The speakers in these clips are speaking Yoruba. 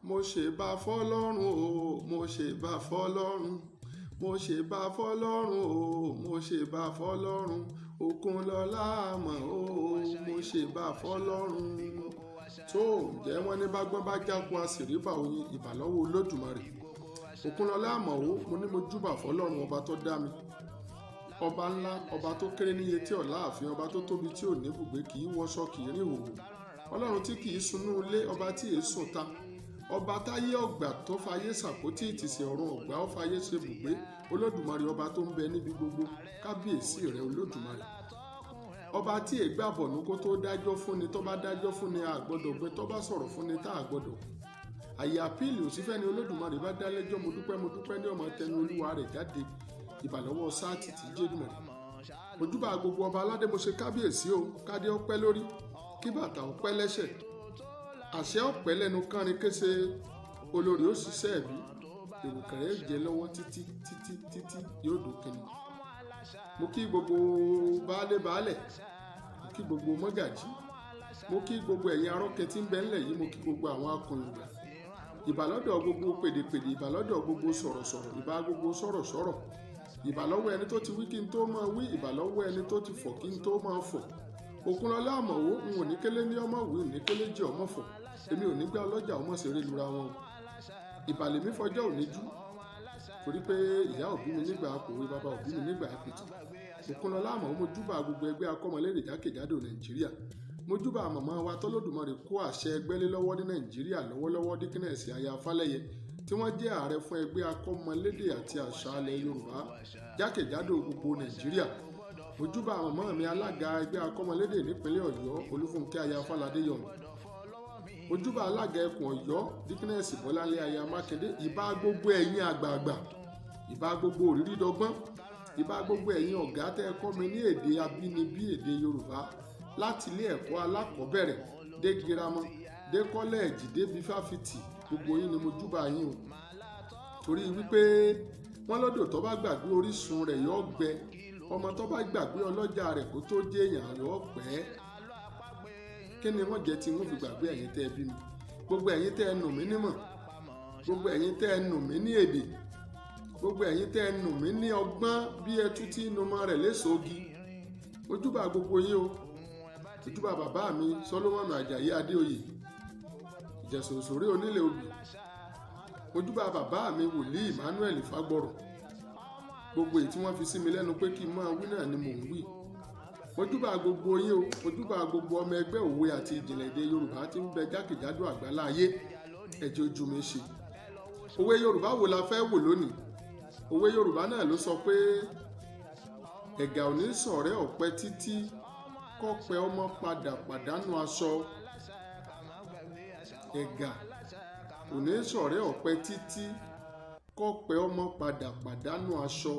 Mo ṣèbà fọlọ́run o, mo ṣèbà fọlọ́run, mo ṣèbà fọlọ́run o, mo ṣèbà fọlọ́run. Òkunlọ́lá Àmọ̀ó, mo ṣèbà fọlọ́run. Tó ǹjẹ́ wọ́n ní bá gbọ́n bá jákun a sì rí bà oyin ìbà lọ́wọ́ Olódùmarè. Òkunlọ́lá Àmọ̀ó, mo ní mo júbà fọlọ́run ọba tó dá mi. Ọba ńlá, ọba tó kéré níye tí ò láàfin, ọba tó tóbi tí ò níbùgbé, kì í wọṣọ, kì í rìn hòhò. Ọlọ́run tí kì í sunú ilé, ọba tí èé sùn ta. Ọba táyé ọ̀gbà tó fayé sàpótí ìtìsẹ̀ ọ̀run ọ̀gbà ó fayé ṣe bùgbé. Olódùmarè ọba tó ń bẹ níbi gbogbo, kábíyèsí rẹ Olódùmarè. Ọba tí èé gbàbọ̀nú kó tó dájọ́ fúnni, tó bá dájọ́ fúnni a gbọ́dọ̀ gbé, tó bá sọ̀rọ̀ fúnni tá a gbọ́dọ̀. Àyè àpíìlì òsífẹ́ ni Olódùmarè bá dá lẹ́jọ́. Mo dúpẹ́, mo dúpẹ́ ní ọmọ tẹnu Olúwa rẹ̀ jáde. Ìbàlọ́wọ́ sáàtì tí jẹ́dùmọ̀rẹ́. Ojúbà gbogbo ọba aládé, mo ṣe kábíyèsí o, kádé ọpẹ́ lórí, kí bàtà ọpẹ́ lẹ́sẹ̀, àṣẹ ọpẹ́ lẹ́nu kánrin kése, olórí ó ṣiṣẹ́ ẹ̀bí, èrùkẹ̀rẹ̀ jẹ lọ́wọ́ títí títí títí yóò dókínni. Mo kí gbogbo baálé baálẹ̀, mo kí gbogbo mọ́gàjí, mo kí gbogbo ẹ̀yin arọ́kẹ́ tí ń bẹ ńlẹ̀ yìí, mo kí gbogbo àwọn akọ̀yìngbà. Ìbàlọ́dọ̀ gbogbo pèdèpèdè, ìbàlọ́dọ̀ gbogbo sọ̀rọ̀sọ̀rọ̀, ìbà gbogbo sọ̀rọ̀sọ̀rọ̀, ìbàlọ́wọ́ ẹni tó ti wí kí n tó máa wí, ìbàlọ́wọ́ ẹni tó ti fọ̀ kí n tó máa fọ̀. Òkunlọ́lá Àmọ̀ó, n ò ní kélé ní ọmọ wí, ní kélé jẹ́ ọmọ fọ̀, èmi ò ní gbá ọlọ́jà ọmọ ṣeré lura wọn o. Ìbàlẹ̀ mi fọjọ́ òní jú, torí pé ìyá òbí mi nígbà akòwé, bàbá òbí mi nígbà àpìtàn. Òkunlọ́lá Àmọ̀ó, mo júbà gbogbo ẹgbẹ́ akọ́mọlédè jákèjádò Nàìjíríà. Mo júbà màmá wa tọ́lódùmarè kó àṣẹ ẹgbẹ́ lé lọ́wọ́ ní Nàìjíríà lọ́wọ́lọ́wọ́, Díkínẹ̀sì aya Fálẹ́yẹ, tí wọ́n jẹ́ ààrẹ fún ẹgbẹ́ akọ́mọlédè àti àṣà ilẹ̀ Yorùbá jákèjádò gbogbo Nàìjíríà. Mo júbà màmá mi alága ẹgbẹ́ akọ́mọlédè nípínlẹ̀ Ọ̀yọ́, Olúfúnkẹ́ aya Fáládé Yọ̀mí. Mo júbà alága ẹkùn Ọ̀yọ́, Díkínẹ̀sì Bọ́láńlé aya Mákindé. Ìbà gbogbo ẹ̀yin àgbààgbà, ìbà gbogbo òrírí dọgbọ́n, ìbà gbogbo ẹ̀yin ọ̀gá tẹ́ ẹ kọ́ mi ní èdè abínibí èdè Yorùbá láti ilé ẹ̀kọ́ alákọ̀ọ́bẹ̀rẹ̀ dé girama dé kọ́lẹ́ẹ̀jì débi fáfitì. Gbogbo yín ni mo júbà yín o, torí wípé wọ́n lọ́dọ̀ tó bá gbàgbé orísun rẹ̀ yọ gbẹ, ọmọ tó bá gbàgbé ọlọ́jà rẹ̀ kó tó jẹ́ èèyàn yọ pẹ́. Kí ni wọ́n jẹ́ tí wọ́n fi gbàgbé ẹ̀yin tẹ́ ẹ bí mi, gbogbo ẹ̀yin tẹ́ ẹ nù mí nímọ̀, gbogbo ẹ̀yin tẹ́ ẹ nù mí ní èdè, gbogbo ẹ̀yin tẹ́ ẹ nù mí ní ọgbọ́n bí ẹtú tí inú mọ́ rẹ̀ léṣogi. Ojúbà gbogbo yín o. Ojúbà bàbá mi Solomon Àjàyí Adéoyè, Ìjẹ̀ṣà Òṣòré onílé obì. Ojúbà bàbá mi wòlíì Emmanuel Fagbọrọ, gbogbo èyí tí wọ́n fi sí mi lẹ́nu pé kí n máa wí náà ni mò ń wí. Ojúbà gbogbo yín o. Ojúbà gbogbo ọmọ ẹgbẹ́ òwe àti ìjìnlẹ̀ èdè Yorùbá tí ń bẹ jákèjádò àgbálá ayé. Ẹ̀jẹ̀ ojú mi ṣe. Òwe Yorùbá wo la fẹ́ wò lónìí? Òwe Yorùbá náà ló sọ pé ẹ̀gà ò ní ṣọ̀rẹ́ ọ̀pẹ títí kọ́pẹ ọmọ padà pàdánù aṣọ. Ẹ̀gà ò ní ṣọ̀rẹ́ ọ̀pẹ títí kọ́pẹ ọmọ padà pàdánù aṣọ.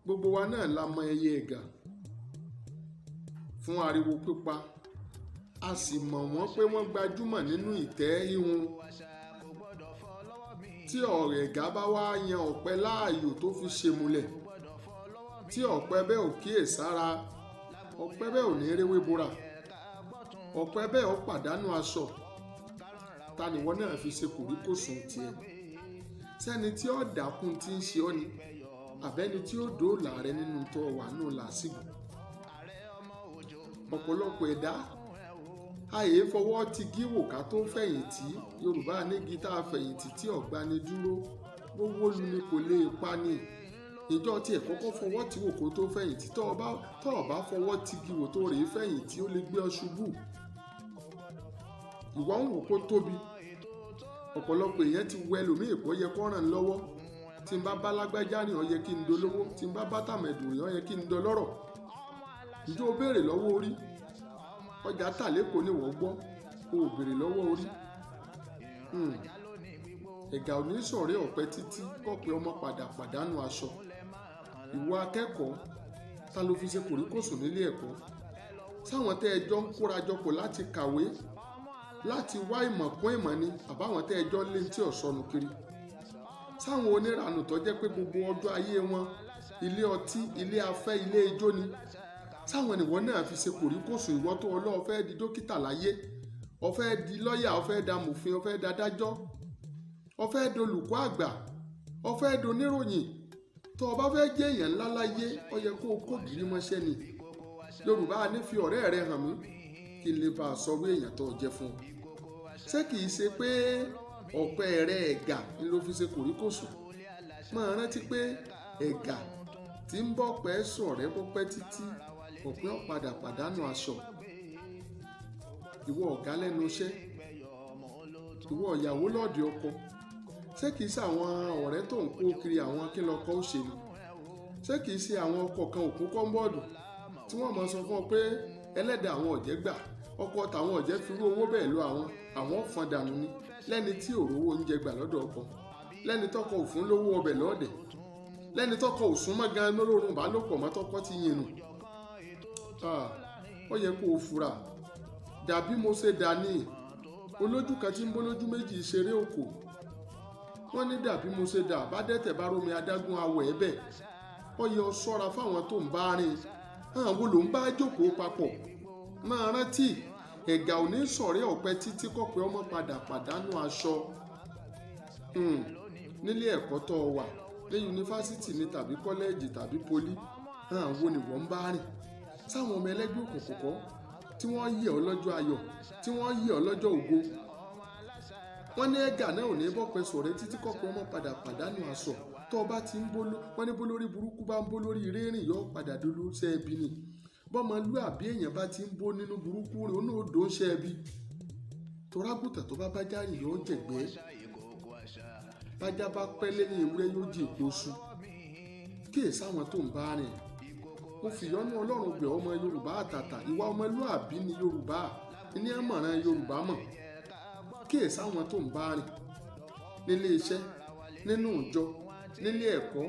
Gbogbo wa náà la mọ ẹyẹ ẹ̀gà fún ariwo pípa, a sì mọ̀ wọ́n pé wọ́n gbajúmọ̀ nínú ìtẹ́ híhun. Tí ọ̀rẹ́ ẹ̀gà bá wá yan ọ̀pẹ láàyò tó fi ṣèmùlẹ̀, tí ọ̀pẹ bẹ́ẹ̀ ò kíyèsára, ọ̀pẹ bẹ́ẹ̀ ò ní réwé bora, ọ̀pẹ bẹ́ẹ̀ ó pàdánù aṣọ. Ta nìwọ náà fi ṣe kòríkòsùn tiẹ̀? Sẹ́ni tí ó dákun tí ń ṣe ọ́ ni, àbẹ́ni tí ó dóòlà rẹ nínú tó wà nù làásìgbò? Ọ̀pọ̀lọpọ̀ ẹ̀dá àyè fọwọ́ ti gíwò ká tó fẹ̀yìntì. Yorùbá nígi tá a fẹ̀yìntì tí ọ̀gbani dúró, gbówó lu ni kò lè pa ni. Ìjọ tí ẹ̀ kọ́kọ́ fọwọ́ tí wò kó tó fẹ̀yìntì. Tọ́ ọ bá fọwọ́ ti gíwò tó rèé fẹ̀yìntì, ó lè gbé ọ ṣubú. Ìwọ ń wò kó tóbi. Ọ̀pọ̀lọpọ̀ èèyàn ti wọ ẹlòmíì kó yẹ kó ràn lọ́wọ́. Tí n bá bá lágbájá rìn, ó yẹ kí n dolówó. Tí n bá bá tàmẹ̀dù rìn, ó yẹ kí n dọlọ́rọ̀. Ǹjẹ́ o béèrè lọ́wọ́ orí? Ọjà tà lẹ́kọ̀ọ́ ni wọ́n gbọ́, o ò béèrè lọ́wọ́ orí. Ẹ̀gà ò ní ṣọ̀rẹ́ ọ̀pẹ títí kọ́pẹ́ ọmọ padà pàdánù aṣọ. Ìwọ akẹ́kọ̀ọ́, ta ló fi ṣe kòríkòsùn nílé ẹ̀kọ́? Sáwọn tẹ́ ẹ jọ ń kóra jọpọ̀ láti kàwé, láti wá ìmọ̀ kún ìmọ̀ ni, àbáwọn tẹ́ ẹ jọ ń lé tí ò sọnù kiri? Sáwọn oníranù tó jẹ́ pé gbogbo ọjọ́ ayé wọn ilé ọtí, ilé afẹ́, ilé ijó ni, sáwọn ìwọ náà fi ṣe kòríkòsùn? Ìwọ tó ọlọ́ọ̀ fẹ́ di dókítà láyé, Ó fẹ́ di lọ́yà, ó fẹ́ da mòfin, ó fẹ́ da dájọ́, ó fẹ́ dolùkọ́ àgbà, ó fẹ́ doníròyìn. Tó o bá fẹ́ jẹ́ èèyàn ńlá láyé, ó yẹ kó o kó gìrì mọ́ṣẹ́ ni. Yorùbá ní fi ọ̀rẹ́ rẹ hàn mí kí n lè bá a sọ wí èèyàn tó o jẹ́ fún ọ. Ṣé kìí ṣe pé ọ̀pẹ rẹ ẹ̀gà ni ló fi ṣe kòríkòsùn? Máa rántí pé ẹ̀gà tí ń bọ̀ pẹ́ sọ̀rẹ́ bó pẹ́ títí, ọ̀pẹ ọ̀padà pàdánù aṣọ. Ìwọ ọ̀gá lẹ́nu iṣẹ́, ìwọ ìyàwó lọ́ọ̀dì ọkọ, ṣé kìí ṣe àwọn ọ̀rẹ́ tó ń kó kiri àwọn kí lọkọ ó ṣe ni? Ṣé kìí ṣe àwọn ọkọ kan òkú kọ́ńbọ́ọ̀dù tí wọ́n mọ̀ sọ fún ọ pé ẹlẹ́dàá àwọn ọ̀jẹ́ gbà, ọkọ tàwọn ọ̀jẹ́ fi rú owó bẹ́ẹ̀ lọ àwọn, àwọn fọn dànù ni, lẹ́ni tí ò rówó oúnjẹ gbà lọ́dọ̀ ọkọ, lẹ́ni tọkọ ò fún lówó ọbẹ̀ lọ́ọ̀dẹ̀, lẹ́ni tọkọ ò súnmọ́ gan lórun bá lòpọ̀ mọ́ tọkọ ti yìnrùn. Ó yẹ kó o fura. Dàbí mo ṣe dà ní olójú kan tí ń bólójú méjì ṣeré òkò. Wọ́n ní dàbí mo ṣe dà bá dẹ́tẹ̀ bá rómi adágún awọ̀ ẹ̀ bẹ́ẹ̀. Ó yẹ ọ ṣọ́ra fáwọn tó ń bá rìn, àwọn wo ló ń bá jókòó papọ̀. Máa rántí ẹ̀gà ò ní sọ̀rẹ́ ọ̀pẹ títí kọ̀pẹ́ ọmọ padà pàdánù aṣọ. Nílé ẹ̀kọ́ tó wà ní yunifásítì ni tàbí kọ́lẹ́ẹ̀jì tàbí poli, àwọn wo ni wọ́n ń bá rìn? Sáwọn ọmọ ẹlẹ́gbẹ́ òkùnkùn kọ́ tí wọ́n yẹ̀ ọ́ lọ́jọ́ ayọ̀, tí wọ́n yẹ̀ ọ́ lọ́jọ́ ògo. Wọ́n ní ẹ̀gà náà ò ní bọ́pẹ́ sọ̀rẹ́ títí kọ̀pẹ́ ọmọ padà pàdánù aṣọ. Tó o bá ti ń bó wọ́n ní bó lórí burúkú bá ń bó lórí rírìn yóò padà dolú sẹ́ẹ̀bì ni. Bọ́mọlúàbí èèyàn bá ti ń bó nínú burúkú rẹ̀ ó náà dó ń ṣe ẹbí. Torágùtà tó bá bá járìn yóò jẹ̀gbẹ́. Bájá bá pẹ́ lẹ́yìn ewúrẹ́ yóò jì èpo ṣu. Kíyè sáwọn tó ń bá rìn. Mo fìyọ́nú Ọlọ́run bẹ̀ ọmọ Yorùbá àtàtà, ìwà ọmọlúàbí ni Yorùbá, ní àmọ̀ràn Yorùbá mọ̀. Kíyè sáwọn tó ń bá rìn. Nílé iṣẹ́, nínú ìjọ, nílé ẹ̀kọ́,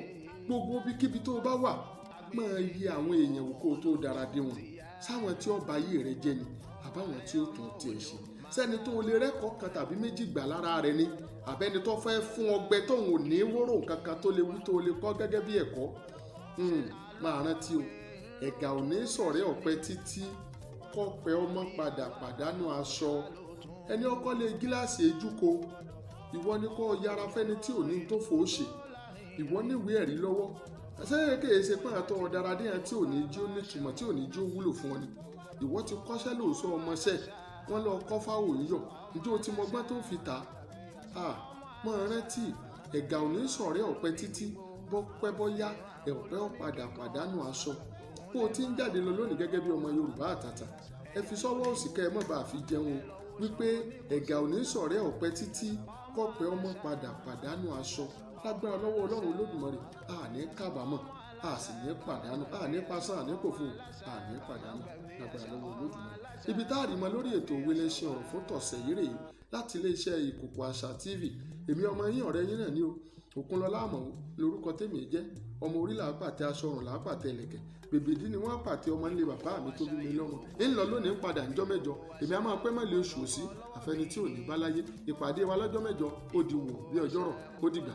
gbogbo ibikíbi tó bá wà, máa yẹ àwọn èèyàn wò kó o tó dára dé wọn. Sáwọn tí ó ba ayé rẹ jẹ́ ni àbáwọn tí ó tún tiẹ̀ ṣe. Sẹ́ni tó lè rẹ́kọ̀ọ́ kan tàbí méjì gbà lára rẹ ni, àbẹ́ni tó fẹ́ fún ọgbẹ́ tóun ò ní wóró kankan tó lè wí tó lè kọ́ gẹ́gẹ́ bí ẹ̀kọ́. Máa rántí o, ẹ̀gà ò ní sọ̀rẹ́ ọ̀pẹ títí kọ́pẹ́ ọmọ padà pàdánù aṣọ. Ẹni ọkọ lé gíláàsì ejúko, ìwọ ni kó yára fẹ́ni tí ò ní tó fò ó ṣe. Ìwọ níwèé ẹ̀rí lọ́wọ́. Ṣé kèé ṣe pé àtọ́ ọ̀daràn díẹ̀ tí ò ní jí ó nítumọ̀, tí ò ní jí ó wúlò fún ọ ni? Ìwọ ti kọ́ṣẹ́ lóòótọ́ ọmọṣẹ́, wọ́n lọ kọ́ fáwọn òyìnbó, ǹjẹ́ o ti mọgbọ́n tó fi tà á? Mọ̀ rántí ẹ̀gà ò ní sọ̀rẹ́ ọ̀pẹ títí bọ́pẹ́ bọ́yá ọ̀pẹ ó padà pàdánù aṣọ. Bó o ti ń jáde lọ lónìí gẹ́gẹ́ bí ọmọ Yorùbá àtàtà, ẹ fi sọ́wọ́ òsì kẹ́ ẹ má bàa fi jẹun wípé ẹ̀gà ò ní sọ̀rẹ́ ọ̀pẹ títí kọ́pẹ́ ọmọ padà pàdánù aṣọ. Lágbára lọ́wọ́ Ọlọ́run Olódùmarè, a ní kábàámọ̀, a sì ní pàdánù, a ní pasán, a ní pòfo, a ní pàdánù. Lágbára lọ́wọ́ Olódùmarè. Ibi tá a rí mọ lórí ètò Òwe Lẹṣin Ọ̀rọ̀ fún tọ̀sẹ̀ yìí rèé láti iléeṣẹ́ Ìkòkò Àṣà TV. Èmi ọmọ yín ọ̀rẹ́ yín náà ni o. Òkunlọlá Àmọ̀ó lórúkọ tèmi jẹ́. Ọmọ orí là á pàtẹ aṣọ ọrùn là á pàtẹ ẹlẹ̀kẹ̀. Bèbèdí ni wọ́n pàtẹ ọmọ nílé bàbá mi tó bí mi lọ́mọ. Ń lọ lónìí ń padà níjọ́ mẹ́jọ. Èmi á máa pẹ́ mọ́lẹ̀ oṣù òsì. Àfẹni tí ò ní bá láyé. Ìpàdé wa lọ́jọ́ mẹ́jọ ó di wọ̀ bí ọjọ́rọ̀ ó dìgbà.